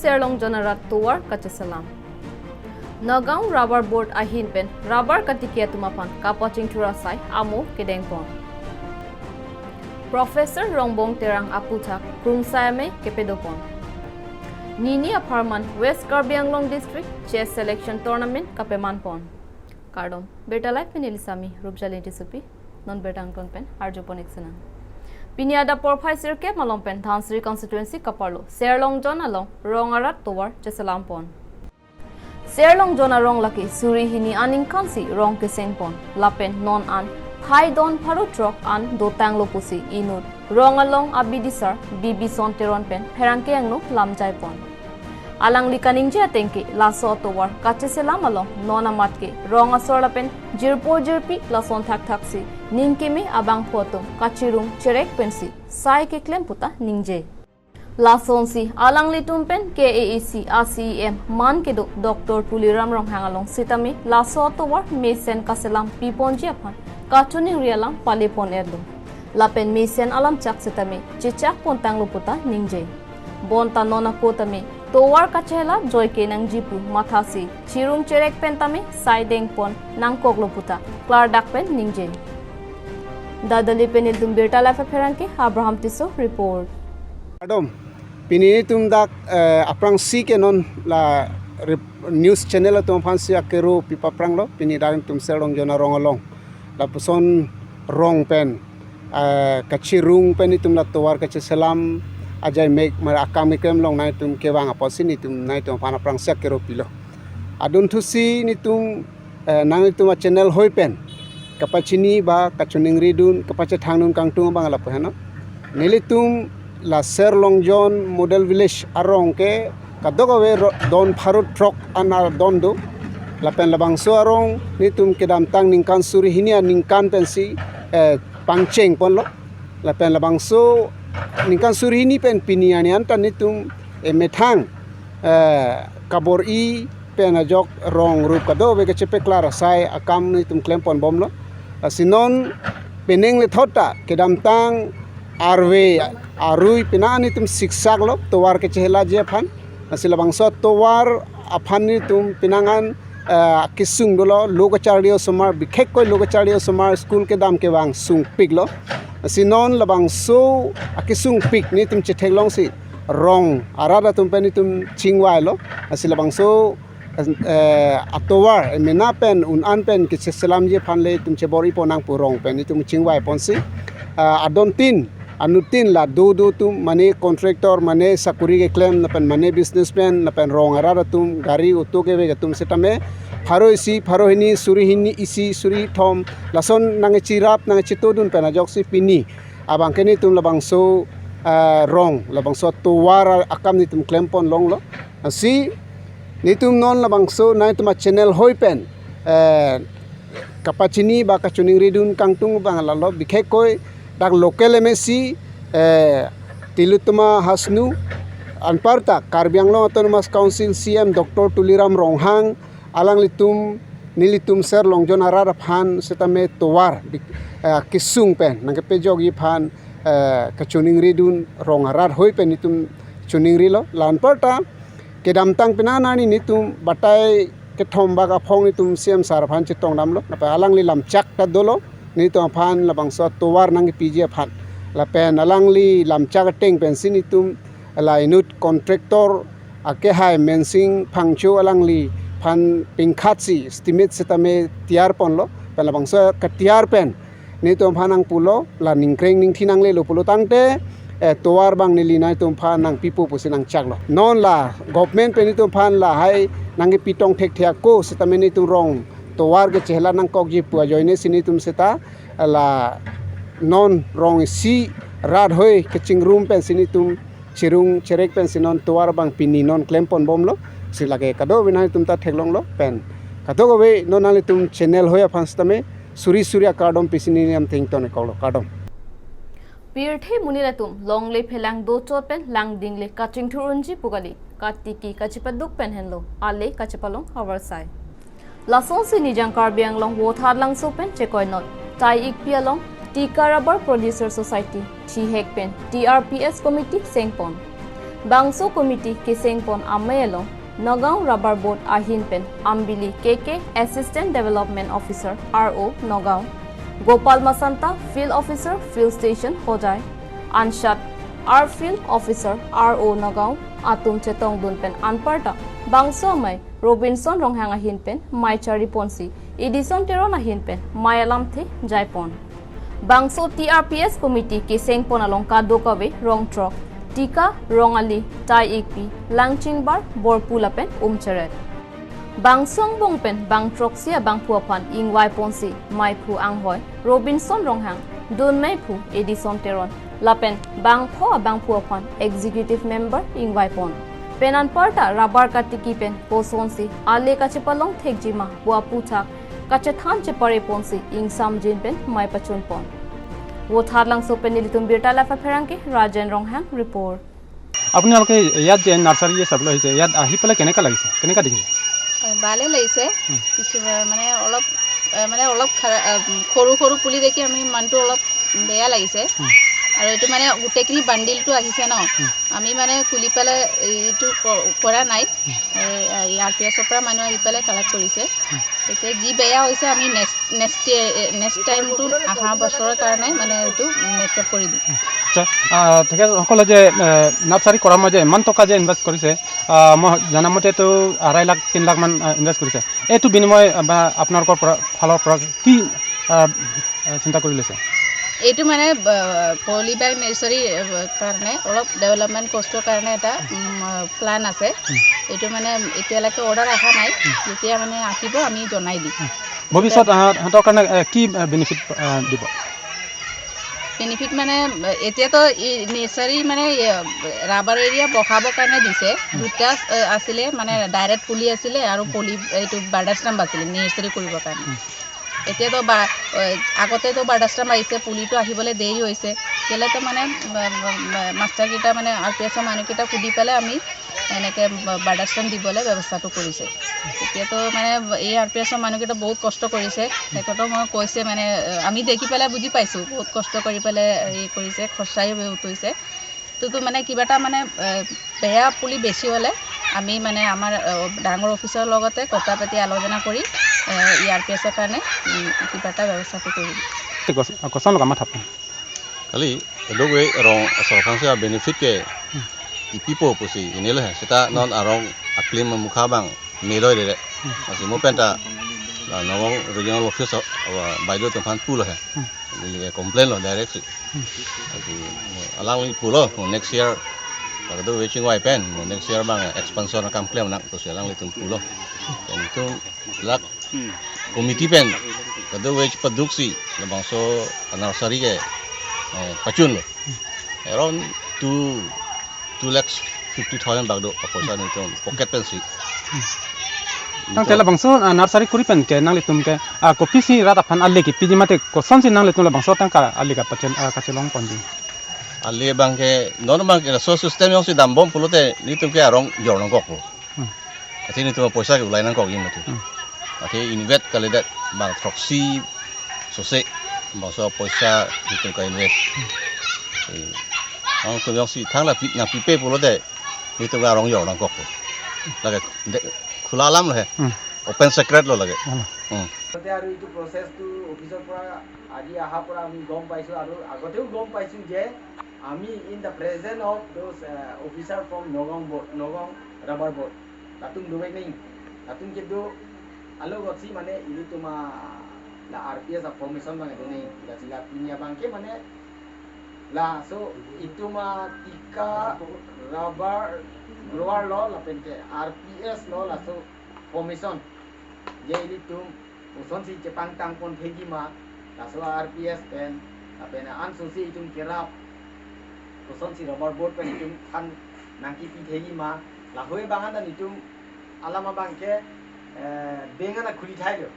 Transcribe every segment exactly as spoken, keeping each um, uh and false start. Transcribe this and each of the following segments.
Serlongjon arat tovar kacheselam. Nagaon Rubber Board ahin pen rubber katiki atum aphan kapachingthur asai amo kedengpon. Professor Rongbong Terang aputhak krungsai amei kepadopon. Nini apharman West Karbi Anglong District Chess Selection Tournament kapemanpon. Kardom, birta live pen neli Sami Rupjali Tissopi, non birta angton pen arjupon ik sinang. Pini adap porphai sirkep malom pen Dhansiri constituency kaparlo Serlongjon along rong arat tovar cheselampon. Serlongjon arong lake suri hini aningkansi rong kesengpon. Lapen non an phai don pharo throk an dotanglo pusi inut rong along abidisar Bibison Teron pen pherangke angno lamjaipon. Alangli kaningje atengke laso atovar kacheselam along non amat ke rong asor lapen jirpo jirpi lason thakthaksi ning keme abangphu atum kachirung cherek pensi sai keklem puta ningje. Lasonsi alanglitum pen K A A C a C E M man kedo Doctor Tuliram Ronghang along sitame laso atovar mesen kaselam piponji aphan kachiningri alam palepon erlo. Lapen mesen alamchak sitame chechakpontanglo puta ningje. Bonta non ako tame tovar kachehela joike nangji pu mathasi chirung cherek pen tame sai dengpon nangkoklo puta klardak pen ningje. Dadali pen ilitum birta live apherangke Abraham Tisso report. Kardom, pini itum dak eh, aphrangsi ke non la rep- news channel atum aphansi akero pipapranglo, pini dak itum Serlongjon arong along lapuson rong pen eh, kachirung pen itum la tovar kacheselam ajai mek mar akam keklem along nangtum kevang apotsi nelitum nangtum aphan aphrangsi akero pilo. Adunthusi nelitum eh, nangtum a channel hoi pen kapachini ba kachiningridun kapachethangdun kangtung abang lapu heno. Nelitum la Serlongjon Model Village arong ke kadokave ro- don pharo throk an ardon do. Lapen labangso arong nelitum kedamtang ningkan suri hini aningkan pensi eh, pangchengponlo. Lapen labangso ningkan suri hini pen pini arni anta nelitum eh, methang eh, kabor-i pen ajok rong rup kadokave kachepeklar asai akam nelitum klemponbomlo. Lasi non penang lethot ta kedamtang arve arui penang nelitum siksaklo tovar kachehelaji aphan. Lasi labangso tovar aphan nelitum penang an eh, kesung dolo lo kacharli osomar bikhekkoi lo kacharli osomar school kedam kevang sungpiklo. Lasi non labangso akesungpik nelitum chetheklongsi rong arat atum pen nelitum chingvailo. Lasi labangso eh, atovar eh, mena pen un an pen kecheselamji aphan le itum chebor-ipon nangpu rong pen itum chingvaiponsi eh, adontin anuttin la do do atum mane contractor mane sakuri keklem lapen mane businessman lapen rong arat atum gari auto kevek atum sitame pharo isi pharo hini suri hini isi suri thom lason nangchirap nangchitodun pen ajoksi pini abangke nelitum labangso eh, rong labangso tovar akam nelitum klemponlonglo. Lasi nelitum non labangso nangtum a channel hoi pen eh, kapachini ba kachiningridun kangtung abang lalo bikhekkoi dak local M A C eh, Tilottama Hasnu anparta Karbi Anglong Autonomous Council C M Doctor Tuliram Ronghang alanglitum nelitum Serlongjon arat aphan sitame tovar bik- eh, kesung pen nangkepejokji aphan eh, kachiningridun rong arat hoi pen nelitum chiningrilo. La anparta kedamtang penang arni nelitum batai kethom bak aphong nelitum C M sir aphan chetongdamlo. Lapen alangli lamchak ta dolo nelitum aphan labangso tovar nangkepiji aphan. Lapen alangli lamchak ateng pensi nelitum la inut contractor akehai Mensing Phangcho alangliphan pingkhatsi estimate sitame tiyarponlo. Pen labangso katiyar pen nelitum aphan nangpulo la ningkreng ningthi nanglelo pulo tangte eh, tovar abang neli nangtum aphan nangpipo pusi nangchaklo. Non la government pen nelitum aphan lahai nangkepitong thekthe ako sitame nelitum rong tovar kachehela nangkokji pu ajoinesi nelitum seta la non rong isi rat hoi kachingrum pensi nelitum chirung cherek pensi non tovar abang pini non klemponbomlo. Si lake kadokave nangtum ta theklonglo pen kadokave non nanglitum channel hoi aphan sitame suri suri akardom pisi neli nangtum ingtonkoklo, kardom. Pirthe monit atum longle phelang dochot pen langdingle kachingthur unji pu kali, katiki kachepaduk pen henlo ale kachepalong avarsai. Lasonsi Nijang Karbi Anglong Vothatlangso pen chekoinot tai ikpi along Tika Rubber Producer Society thihek pen T R P S Committee sengpon. Bangso committee kesengpon amei along Nagaon Rubber Board ahin pen Ambili K K, Assistant Development Officer, R O, Nagaon, Gopal Masanta, Field Officer, Field Station, Hojai, Anshat R, Field Officer, R O, Nagaon atum chetongdun pen anparta bangso amei Robinson Ronghang ahin pen mei chariponsi Edison Teron ahin pen mei alamthe jaipon. Bangso T R P S committee kesengpon along kadokave rong throk, Tika, Rongali, Tai Ikpi, Langchingbar, Borpu lapen Umcheret. Bangso angbong pen bang throksi abangphu aphan ingvaiponsi meiphu anghoi Robinson Ronghang, dun meiphu Edison Teron lapen bangpho abangphu aphan executive member ingvaipon. Pen anparta rubber katiki pen kosonsi ale kachepalong thekjima pu aputhak kachethan chepareponsi ingsamjin pen mei pachunpon. Vothatlangso pen nelitum birta live apherangke Rajen Ronghang report. আপোনালোকে ইয়াত যে নাৰ্চাৰী যে চাবলৈ আহিছে, ইয়াত আহি পেলাই কেনেকা লাগিছে, কেনেকা দেখিছে? অ, ভালে লাগিছে। হুম। কিছু, আ, মানে অলপ, আ, মানে অলপ খাৰা-, আ, সৰু সৰু পুলি দেখি আমি মনটো অলপ বেয়া লাগিছে। হুম। আৰু এইটো মানে গোটেইখিনি বান্ডিলটো আহিছে ন, হুম। আমি মানে খুলি পেলাই এইটো ক-, কৰা নাই। হুম। এই, এই আৰ পি এছৰ পৰা মানুহ আহি পেলাই কালেক্ট কৰিছে। হুম। এতিয়া যি বেয়া হৈছে আমি নেক্সট, নেক্সট, এ, নেক্সট টাইমটো অহা বছৰৰ কাৰণে মানে এইটো মেকআপ কৰি দিম। আচ্ছা, আহ, তেখেতসকলে যে, আহ, নাৰ্চাৰী কৰা মই যে ইমান টকা যে ইনভেষ্ট কৰিছে, আহ, মই জানা মতেতো আঢ়ৈ লাখ, তিনি লাখ মান, আহ, ইনভেষ্ট কৰিছে। এইটো বিনিময়, আহ, বা আপোনালোকৰ পৰা, ফালৰ পৰা কি, আহ, আহ, চিন্তা কৰি লৈছে? এইটো মানে, আহ, পলি বেগ নাৰ্চাৰী, আহ, কাৰণে অলপ ডেভেলপমেণ্ট কষ্টৰ কাৰণে এটা, উম, আহ, প্লেন আছে। হুম। এইটো মানে এতিয়ালৈকে অৰ্ডাৰ অহা নাই। হুম। যেতিয়া মানে আহিব আমি জনাই দিম। হুম। ভৱিষ্যত, আহ, সিহঁতৰ কাৰণে, আহ, কি, আহ, বেনিফিট, আহ, দিব? বেনিফিট মানে, আহ, এতিয়াতো এই নাৰ্চাৰী মানে, আহ, ৰাবাৰ এৰিয়া বহাবৰ কাৰণে দিছে। হুম। দুটা, আহ, আছিলে মানে ডাইৰেক্ট পুলি আছিলে আৰু পুলি এইটো বাৰ্ডাৰ ষ্টাম্প আছিলে নাৰ্চাৰী কৰিবৰ কাৰণে। হুম। এতিয়াতো বা-, আহ, আগতেতো বাৰ্ডাৰ ষ্টাম্প আহিছে, পুলিটো আহিবলৈ দেৰি হৈছে। কেলেতো মানে, মা-, মা-, মা-, মাষ্টাৰকেইটা মানে আৰ পি এছৰ মানুহকেইটাক সুধি পেলাই আমি এনেকে বা-, বাৰ্ডাৰ ষ্টাম্প দিবলৈ ব্যৱস্থাটো কৰিছে। এতিয়াতো মানে এই আৰ পি এছৰ মানুহকেইটা বহুত কষ্ট কৰিছে, সেইটো মই কৈছে মানে, আহ, আমি দেখি পেলাই বুজি পাইছোঁ, বহুত কষ্ট কৰি পেলাই হেৰি কৰিছে, খৰচাই বহুত হৈছে। তো, তো মানে কিবা এটা মানে, আহ, বেয়া পুলি বেছি হ'লে আমি মানে আমাৰ, আহ, ডাঙৰ অফিচৰ লগতে কথা পাতি আলোচনা কৰি, আহ, ই আৰ পি এছৰ কাৰণে, উম, কিবা এটা ব্যৱস্থাটো কৰিম। Kos-, kosonlo kamatha pen? Kali, edo gue rong asor kangsi a benefit ke Hmm. ipipo pusi inelo he. Seta non arong aklim mukha bang meloi dere. Hmm. Masi mo penta, ah, Nagaon regional office, ah, baideo atum aphan pulo he. Hmm. Neli ke complain lo direct si. Hmm. Ati, alangli pulo, mo next year, kado weching wai pen, mo next year bang expansion akam klem nang pusi alanglitum pulo. Pen itum lak committee pen, kado wech paduksi, labangso nursery ke, eh, pachunlo. Around two, two lakhs fifty thousand bak do, apoisa nelitum pocket pensi. Tangte labangso, ah, nursery kuri pen ke nanglitum ke, ah, kopisi rat aphan ale kepiji mate kosonsi nanglitum labangso tangka ale kapachun, ah, kachelong ponji? Ale abang ke, non abang ke, so system jongsi dambom pulote, nelitum ke arong jor nangkokpo. Hmm. Athe nelitum apoisa ke ulai nangkok yin mati. Hmm. Athe invet kalidet bang throksi sose bangso apoisa nelitum ka-invest. Hmm. Eh, alangtum jongsi thang nangpi, nangpipe pulote nelitum arong jor nangkokpo. Lake de, khula alam lo he. Hmm. Open secret lo lake. Alam. Hmm. আগতে আৰু এইটো প্ৰচেছটো অফিচৰ পৰা আজি অহাৰ পৰা আমি গম পাইছোঁ আৰু আগতেও গম পাইছোঁ যে আমি in the presence of those, uh, officer from Nagaon board, Nagaon rubber board, latum dovek nang, latum kedo alogot si mane ilitum a la R P S a formation bang do nang, la sila punya bang ke mane laso itum a Tika rubber grower lo lapen ke R P S lo laso formation je ilitum kosonsi chepangtang pon thekji ma, laso R P S pen, lapen ansose itum kerap, kosonsi rubber board pen itum than nangkepi thekji ma, lahei abang an itum alam abang ke, eh, beng an khuli thai lo.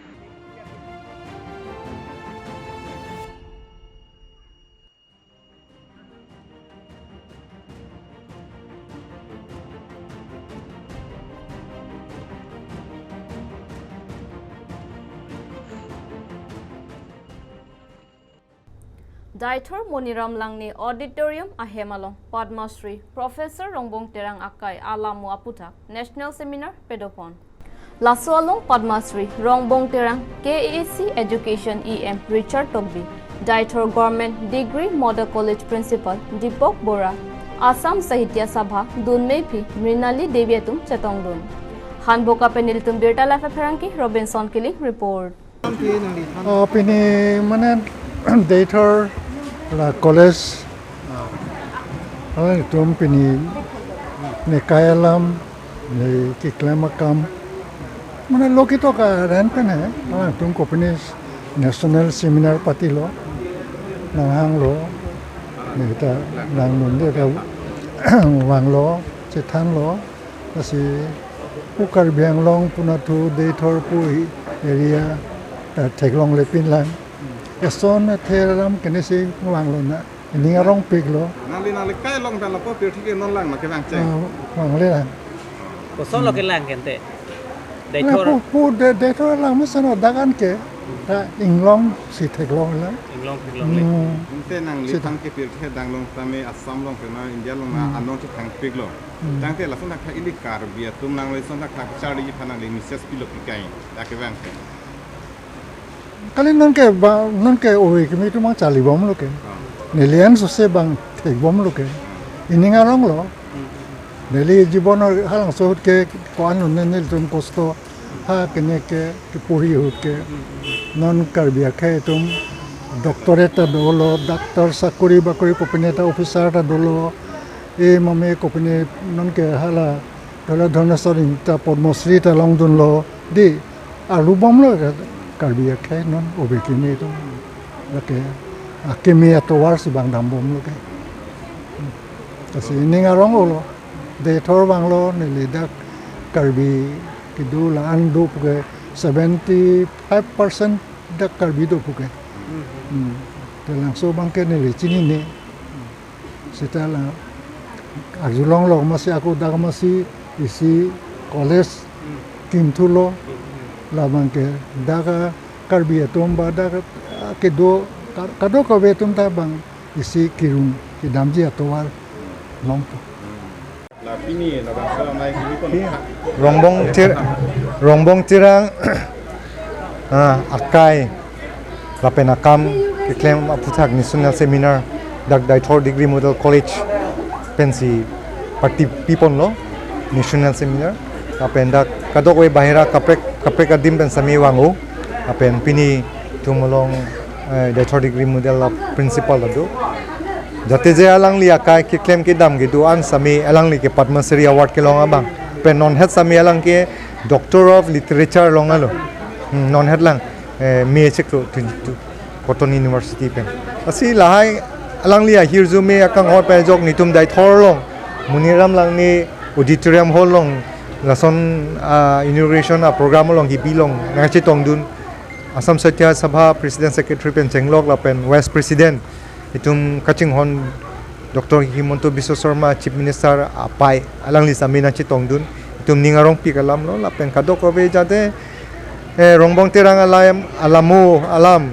Deithor Moniram Langne Auditorium ahem along Padma Shri Professor Rongbong Terang akai alamo aputhak National Seminar padopon. Laso along Padma Shri Rongbong Terang, K A A C Education E M Richard Tokbi, Deithor Government Degree Model College Principal Deepak Bora, Assam Sahitya Sabha dunmephi Mrinali Devi atum chetongdun. Hanboka pen nelitum birta live apherangke Robinson Killing report. Ah, pini mane Deithor la college, ah, itum pini nekai alam, ne keklem akam, mane lo ketok aran pen he, ah, itum kopine national seminar patilo, nanghanglo, ne ta nang munde ta vanglo, chethanlo, lasi pu Karbi Anglong pu nathu Deithor pu area ta theklonglepin lang. Eson athe alam kene si vanglo na. Ining arongpiklo. Nangli nangli kai along ta lapu pirthe ke non lang na kevang cheng. Ah, vangle lang. Kosonlo kelang ke ante? Na Deithor. Pu, pu de, Deithor lang mesen o dagan ke. Ta inglong si theklong lang. Inglong theklong le. Hmm. Ante nangli Sita. Tang ke pirthe dang along tame Assam along ke na India along na Hmm. Anong chethangpiklo. Hmm. Tangte lason thakthak ili Karbi atum nangli son thakthak charli aphan nangli message pilo kikai. Ta kevang. Kali nonke ba, nonke ove kimi atum charlibomlo ke. Ah. Neli an sose bang thekbomlo ke. Ining aronglo. Hmm. Neli jibon halangso ahut ke ko-an lo ne nelitum kosto ha kene ke, kepuri ahut ke. Hmm. Non Karbi akhei atum doctorate ta dolo, doctor sakori bakori kopine ta officer ta dolo. E mame kopine nonke hala, hala Dharmeshwar ta Padma Shri ta longdunlo. Di arlubomlo ke Karbi akhei non ove kimi atum. Lake akimi atovar si bang dambomlo ke. Lasi ining arong olo. Deithor vanglo neli dak Karbi kedo la-an do puke seventy five percent dak Karbi do puke. Hmm. Te labangso abang ke neli chinine. Seta la arjulonglo masi ako dak masi isi college Hmm. kimthulo Hmm. labang ke dak Karbi atum ba dak kedo ka-, kadokave atum ta bang isi kirung kedamji atovar longpo. La pini labangso amei kimi kon Iya. Rongbong Ter-, Rongbong Terang, ah, akai lapen akam keklem aputhak national seminar dak Deithor Degree Model College pensi party piponlo national seminar lapen dak kadokave bahira kaprek kaprek adim pen sami vang-o lapen pini itum along, eh, Deithor Degree Model la principal la do. Jate je alangli akai keklem kedam kedo an sami alangli ke Padma Shri Award kelong abang. Pen nonhet sami alang ke Doctor of Literature longlo. Hmm, nonhet lang, eh, May chiklo twenty-two, Cotton University pen. Lasi lahai alangli ahirjume akanghon pen ajok nelitum Deithor along Moniram Langne Auditorium Hall along lason, ah, inauguration a program along kebi along nangchetongdun. Assam Sahitya Sabha President Secretary pen chenglok lapen Vice President itum kachinghon Doctor Himanta Biswa Sarma Chief Minister apai alangli sami nangchetongdun. Itum ning arongpik alamlo lapen kadokave jate, eh, Rongbong Terang alam, alamo alam,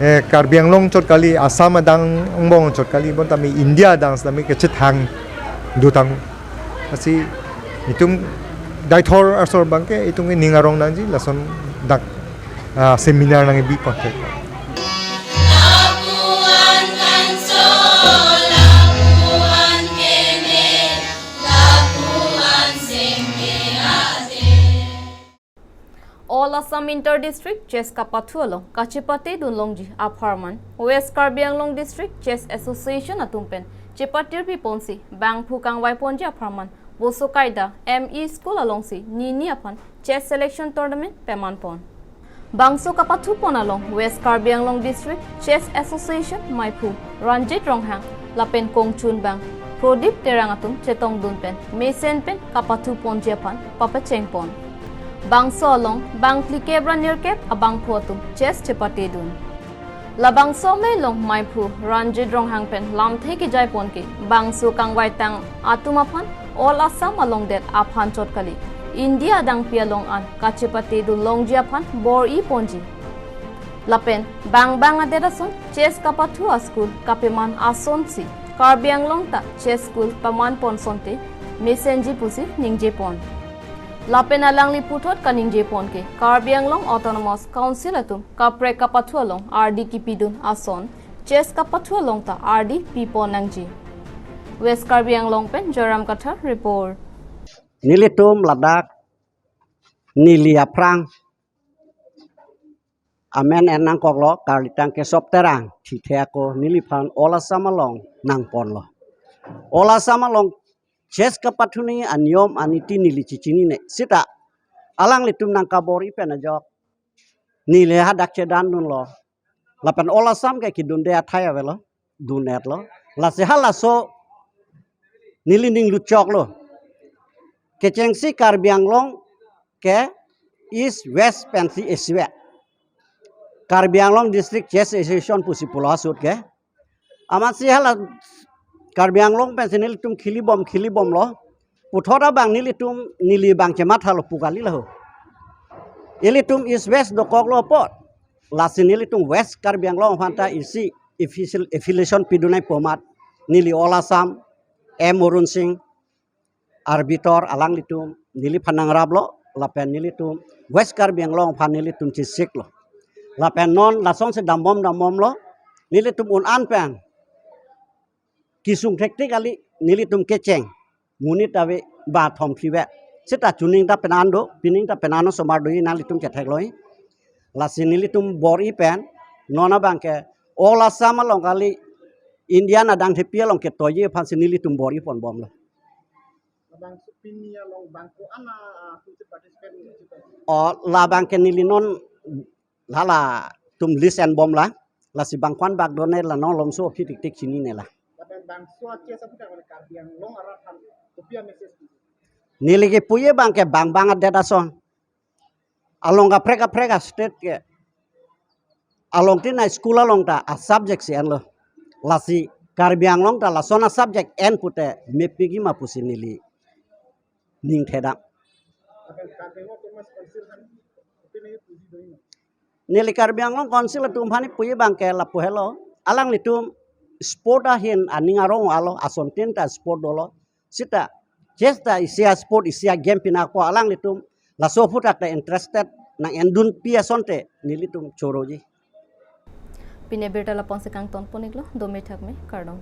eh, Karbi Anglong chot kali, Assam adang angbong chot kali, bonta mi India adang sami kechethang dotang. Lasi itum Deithor asor abang ke itum ke ning arong nangji lason dak, ah, seminar nangkebi pakai. All Assam Inter District Chess kapathu along kachepate dunlongji apharman West Karbi Anglong District Chess Association atum pen chepatir piponsi bangphu kangvai ponji apharman Boso Kaida M E School alongsi nini aphan chess selection tournament peman pon. Bangso kapathu pon along West Karbi Anglong District Chess Association maiphu Ranjit Ronghang lapen kongchun bang Prodip Terang atum chetongdun pen mesen pen kapathu ponji aphan papacheng pon. Bangso along bang phlikep ra nerkep abangphu atum chess chepate dun. Labangso amei along maiphu Ranjit Ronghang pen lamthe kejai pon ke bangso kangvaitang atum aphan All Assam along det aphan chot kali, India adangpi along an kachepate dunlongji aphan bor-i ponji. Lapen bang bang adet ason chess kapathu a-school kapeman asonsi Karbi Anglong ta chess school paman pon asonte mesenji pusi ningje pon. Lapen alangli puthot kaningje pon ke Karbi Anglong Autonomous Council atum kaprek kapathu along ardi kipidun ason chess kapathu along ta ardi pipon nangji. West Karbi Anglong pen Joram Kathar report. Nelitum ladak neli aphrang amen en nangkoklo, karlitang Kesop Terang, thithe ako neliphan All Assam along nangponlo. All Assam along chess kapathu ni aniyom aniti neli chechinine. Sita alanglitum nangkabor-i pen ajok neli hadak chedandunlo. Lapen All Assam ke kidunde athai avelo, dun-etlo. Lasi halaso neli ning lutchoklo. Kechengsi Karbi Anglong ke East, West pensi isi-et. Karbi Anglong District Chess Association pusi pulo ahut ke. Amatsi hala Karbi Anglong pensi nelitum khilibom khilibomlo. Puthot abang nelitum neli bang chemathalo pu kali laho. Ilitum East West dokoklo apot. Lasi nelitum West Karbi Anglong aphanta isi official affiliation pidun nangji pu amat neli All Assam, M Arun Singh, arbiter alanglitum neliphan nangraplo, lapen nelitum West Karbi Anglong aphan nelitum chesiklo. Lapen non lasonsi dambom dambomlo, nelitum un-an pen kesung thektik kali, nelitum kecheng monit ave bathom phli ave. Sita chuning ta penan do, pining ta penan osomar do-i nanglitum ketheklong-i. Lasi nelitum bor-i pen non abang ke All Assam along kali, India adang thepi along ketoiji aphansi nelitum bor-i ponbomlo. Labangso pini along bang ko-an atum si participate ni? O, labang ke neli non lalatum list enbomlang. Lasi bang ko-an bak do-ne la non longso aphi tiktik chinine la. Lapen bangso a-chess aphuthak Karbi Anglong arat aphan kopi a-message? Neli kepu-i abang ke bang bang adet ason along kaprek kaprek a-state ke along tin a-school along ta a-subject si enlo. Lasi Karbi Anglong ta lason a-subject en pute mepik-i ma pusi neli ning thedam. Lapen Karbi Anglong Autonomous Council aphan kopi nangji puji do-i? Neli Karbi Anglong Council atum aphan kepu-i abang ke lapu helo. Alanglitum sport ahin aning arong alo, asontin ta sport dolo. Sita chess ta isi a-sport, isi a-game pinako, alanglitum laso aphuthak ta interested nang-endunpi asonte nelitum choroji. Pini abirta lapu-ansi kangton pon-iklo, dome thakme, kardom.